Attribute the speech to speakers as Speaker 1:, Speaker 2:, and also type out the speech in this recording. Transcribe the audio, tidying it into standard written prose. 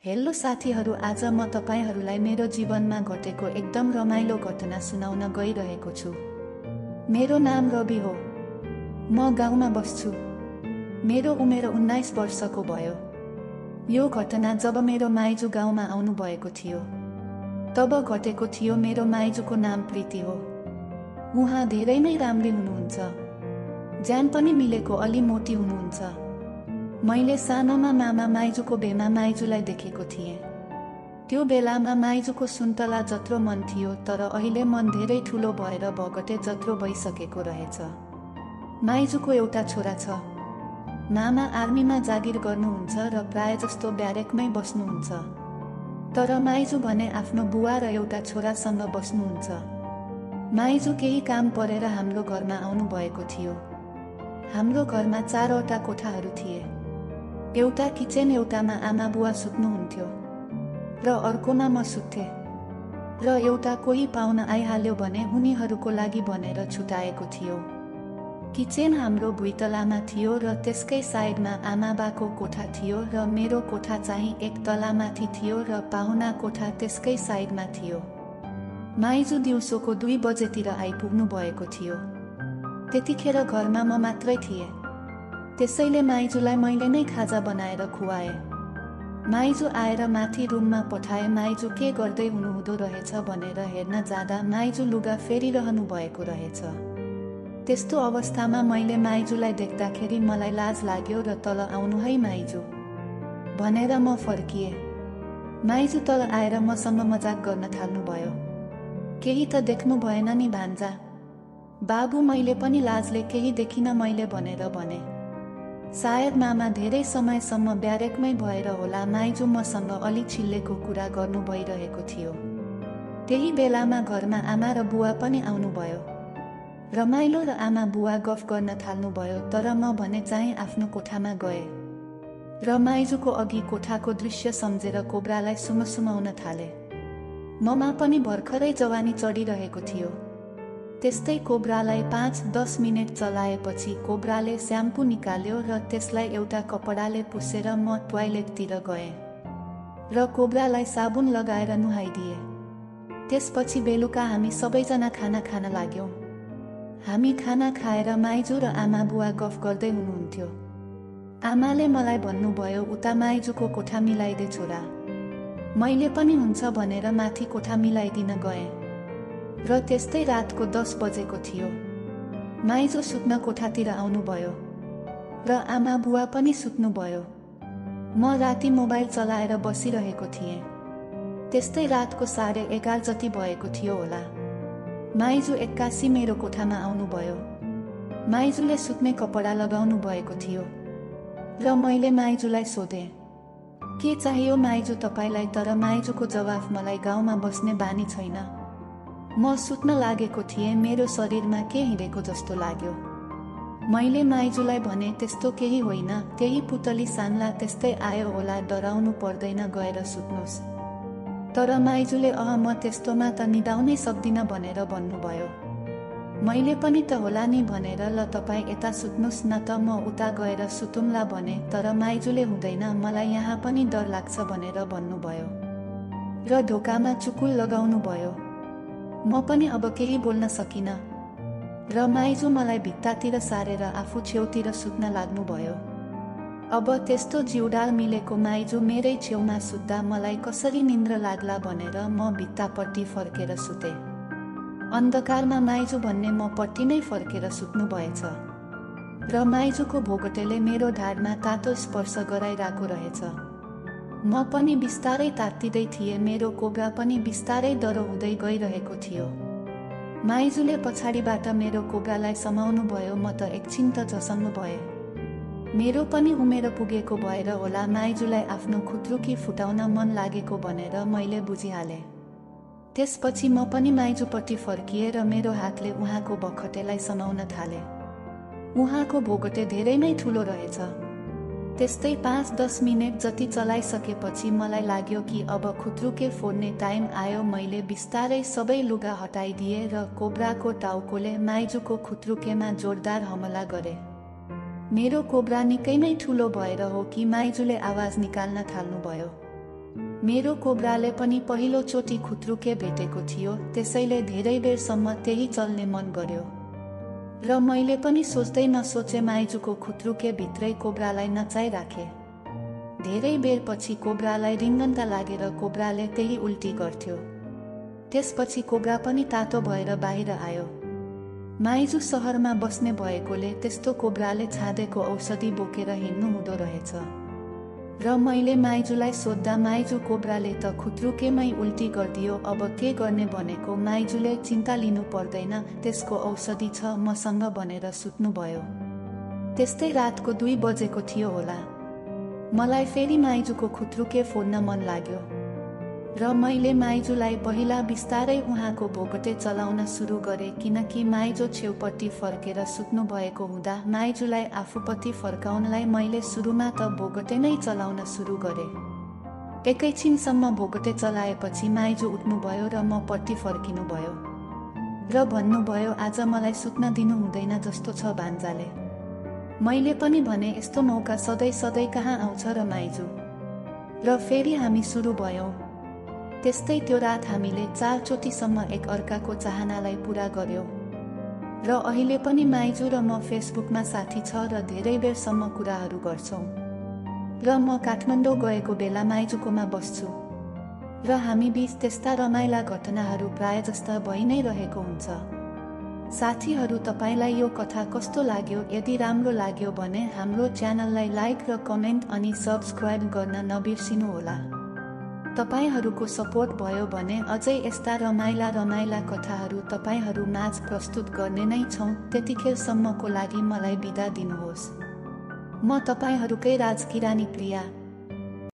Speaker 1: Hello साथीहरू, आज म तपाईहरूलाई मेरो जीवनमा घटेको एकदम रमाइलो घटना सुनाउन गइरहेको छु। मेरो नाम रवि हो। म गाउँमा बस्छु। मेरो उमेर 19 वर्षको भयो। यो घटना जब मेरो माइजू गाउँमा आउनु भएको थियो तब घटेको थियो। मेरो माइजूको नाम प्रीति हो। उहाँ धेरै नै राम्री हुनुहुन्छ। ज्यान पनि मिलेको, अलि मोटी हुनुहुन्छ। मैले सानोमा मामा माइजूको बेमा माइजूलाई देखेको थिएँ। त्यो बेलामा माइजूको सुन्तला जत्रो मन थियो, तर अहिले मन धेरै ठुलो भएर भगटे जत्रो भइसकेको रहेछ। माइजूको एउटा छोरा छ। मामा आर्मीमा जागिर गर्नुहुन्छ र प्रायजस्तो ब्यारेकमै बस्नुहुन्छ। तर माइजू भने आफ्नो बुवा र एउटा छोरासँग बस्नुहुन्छ। माइजू केही काम परेर हाम्रो घरमा आउनु भएको थियो। हाम्रो घरमा 4वटा कोठाहरू थिए। एउटा किचन, एउटामा आमा बुवा सुत्नुहुन्थ्यो र अर्कोमा म सुत्थेँ, र एउटा कोही पाहुना आइहाल्यो भने उनीहरूको लागि भनेर छुटाएको थियो। किचन हाम्रो भुइँतलामा थियो र त्यसकै साइडमा आमाबाको कोठा थियो र मेरो कोठा चाहिँ एक तलामाथि थियो र पाहुना कोठा त्यसकै साइडमा थियो। माइजू दिउँसोको 2 बजेतिर आइपुग्नु भएको थियो। त्यतिखेर घरमा म मात्रै थिएँ। त्यसैले माइजूलाई मैले नै खाजा बनाएर खुवाएँ। माइजू आएर माथि रुममा पठाए। माइजू के गर्दै हुनुहुँदो रहेछ भनेर हेर्न जाँदा माइजू लुगा फेरिरहनु भएको रहेछ। त्यस्तो अवस्थामा मैले माइजूलाई देख्दाखेरि मलाई लाज लाग्यो र तल आउनु है माइजू भनेर म फर्किएँ। माइजू तल आएर मसँग मजाक गर्न थाल्नुभयो। केही त देख्नु भएन नि भान्जा बाबु। मैले पनि लाजले केही देखिन मैले भनेर भने। सायद मामा धेरै समयसम्म ब्यारेकमै भएर होला माइजू मसँग अलि छिल्लेको कुरा गर्नु भइरहेको थियो। त्यही बेलामा घरमा आमा र बुवा पनि आउनुभयो। रमाइलो र आमा बुवा गफ गर्न थाल्नुभयो, तर म भने चाहिँ आफ्नो कोठामा गएँ र माइजूको अघि कोठाको दृश्य सम्झेर कोब्रालाई सुमसुमाउन थालेँ। ममा पनि भर्खरै जवानी चढिरहेको थियो। त्यस्तै कोब्रालाई 5-10 मिनेट चलाएपछि कोब्राले स्याम्पू निकाल्यो र त्यसलाई एउटा कपडाले पुसेर म टोयलेटतिर गएँ र कोब्रालाई साबुन लगाएर नुहाइदिएँ। त्यसपछि बेलुका हामी सबैजना खाना खान लाग्यौँ। हामी खाना खाएर माइजू र आमा बुवा गफ गर्दै हुनुहुन्थ्यो। आमाले मलाई भन्नुभयो, उता माइजूको कोठा मिलाइदे छोरा। मैले पनि हुन्छ भनेर माथि कोठा मिलाइदिन गएँ र त्यस्तै रातको 10 बजेको थियो। माइजू सुत्न कोठातिर आउनुभयो र आमा बुवा पनि सुत्नुभयो। म राति मोबाइल चलाएर बसिरहेको थिएँ। त्यस्तै रातको 11:30 जति भएको थियो होला। माइजू एक्कासी मेरो कोठामा आउनुभयो। माइजूले सुत्ने कपडा लगाउनु भएको थियो र मैले माइजूलाई सोधेँ, के चाहियो माइजू तपाईलाई? तर माइजूको जवाफ, मलाई गाउँमा बस्ने बानी छैन। म सुत्न लागेको थिएँ। मेरो शरीरमा के हिँडेको जस्तो लाग्यो। मैले माइजूलाई भने, त्यस्तो केही होइन, त्यही पुतली सान्ला त्यस्तै आयो होला, डराउनु पर्दैन, गएर सुत्नुहोस्। तर माइजूले म त्यस्तोमा त निदाउनै सक्दिनँ भनेर भन्नुभयो। मैले पनि त होला नि भनेर, ल तपाईँ यता सुत्नुहोस् न त म उता गएर सुतुम्ला भने। तर माइजूले हुँदैन, मलाई यहाँ पनि डर लाग्छ भनेर भन्नुभयो र ढोकामा चुकुल लगाउनु भयो। म पनि अब केही बोल्न सकिनँ र माइजू मलाई भित्तातिर सारेर आफू छेउतिर सुत्न लाग्नुभयो। अब त्यस्तो जिउडाल मिलेको माइजू मेरै छेउमा सुत्दा मलाई कसरी निन्द्र लाग्ला भनेर म भित्तापट्टि फर्केर सुतेँ। अन्धकारमा माइजू भन्ने म पट्टि नै फर्केर सुत्नु भएछ र माइजूको भोगटेले मेरो ढाडमा तातो स्पर्श गराइरहेको रहेछ। म पनि बिस्तारै तात्तिँदै थिएँ। मेरो कोब्रा पनि बिस्तारै डरो हुँदै गइरहेको थियो। माइजूले पछाडिबाट मेरो कोब्रालाई समाउनु भयो। म त एकछिन त झसङ्ग भएँ। मेरो पनि उमेर पुगेको भएर होला माइजूलाई आफ्नो खुत्रुकी फुटाउन मन लागेको भनेर मैले बुझिहालेँ। त्यसपछि म पनि माइजूपट्टि फर्किएँ र मेरो हातले उहाँको बखटेलाई समाउन थालेँ। उहाँको भोगटे धेरै नै ठुलो रहेछ। त्यस्तै 5-10 मिनेट जति चलाइसकेपछि मलाई लाग्यो कि अब खुत्रुके फोड्ने टाइम आयो। मैले बिस्तारै सबै लुगा हटाइदिएँ र कोब्राको टाउकोले माइजूको खुत्रुकेमा जोरदार हमला गरेँ। मेरो कोब्रा निकै नै ठुलो भएर हो कि माइजूले आवाज निकाल्न थाल्नुभयो। मेरो कोब्राले पनि पहिलोचोटि खुत्रुके भेटेको थियो, त्यसैले धेरै बेरसम्म त्यही चल्ने मन गर्यो। र मैले पनि सोच्दै नसोचे माइजूको खुत्रुके भित्रै कोब्रालाई नचाइराखे। धेरै बेरपछि कोब्रालाई रिङ्गन्ता लागेर कोब्राले त्यही उल्टी गर्थ्यो। त्यसपछि कोब्रा पनि तातो भएर बाहिर आयो। माइजू सहरमा बस्ने भएकोले त्यस्तो कोब्राले छादेको औषधि बोकेर हिँड्नु हुँदो रहेछ। र मैले माइजूलाई सोद्धा माइजू कोब्राले त खुत्रुकेमै उल्टी गरिदियो, अब के गर्ने भनेको माइजूले चिन्ता लिनु पर्दैन, त्यसको औषधि छ मसँग भनेर सुत्नुभयो। त्यस्तै रातको 2 बजेको थियो होला। मलाई फेरि माइजूको खुत्रुके फोड्न मन लाग्यो र मैले माइजूलाई पहिला बिस्तारै उहाँको भोगटे चलाउन सुरु गरेँ, किनकि माइजू छेउपट्टि फर्केर सुत्नु भएको हुँदा माइजूलाई आफूपट्टि फर्काउनलाई मैले सुरुमा त भोगटे नै चलाउन सुरु गरेँ। एकैछिनसम्म भोगटे चलाएपछि माइजू उठ्नुभयो र म पट्टि फर्किनुभयो र भन्नुभयो, आज मलाई सुत्न दिनु हुँदैन जस्तो छ भान्जाले। मैले पनि भने, यस्तो मौका सधैँ सधैँ कहाँ आउँछ र माइजू। र फेरि हामी सुरु भयौँ। त्यस्तै त्यो रात हामीले 4 चोटिसम्म एक अर्काको चाहनालाई पूरा गर्यौँ। र अहिले पनि माइजू र म फेसबुकमा साथी छ र धेरै बेरसम्म कुराहरू गर्छौँ। र म काठमाडौँ गएको बेला माइजूकोमा बस्छु र हामी बीच त्यस्ता रमाइला घटनाहरू प्रायजस्ता भइ नै रहेको हुन्छ। साथीहरू, तपाईलाई यो कथा कस्तो लाग्यो? यदि राम्रो लाग्यो भने हाम्रो च्यानललाई लाइक र कमेन्ट अनि सब्स्क्राइब गर्न नबिर्सिनुहोला। तपाईहरूको सपोर्ट भयो भने अझै यस्ता रमाइला कथाहरू तपाईहरू माझ प्रस्तुत गर्ने नै छौँ। त्यतिखेरसम्मको लागि मलाई बिदा दिनुहोस्। म तपाईहरूकै राजकी रानी प्रिया।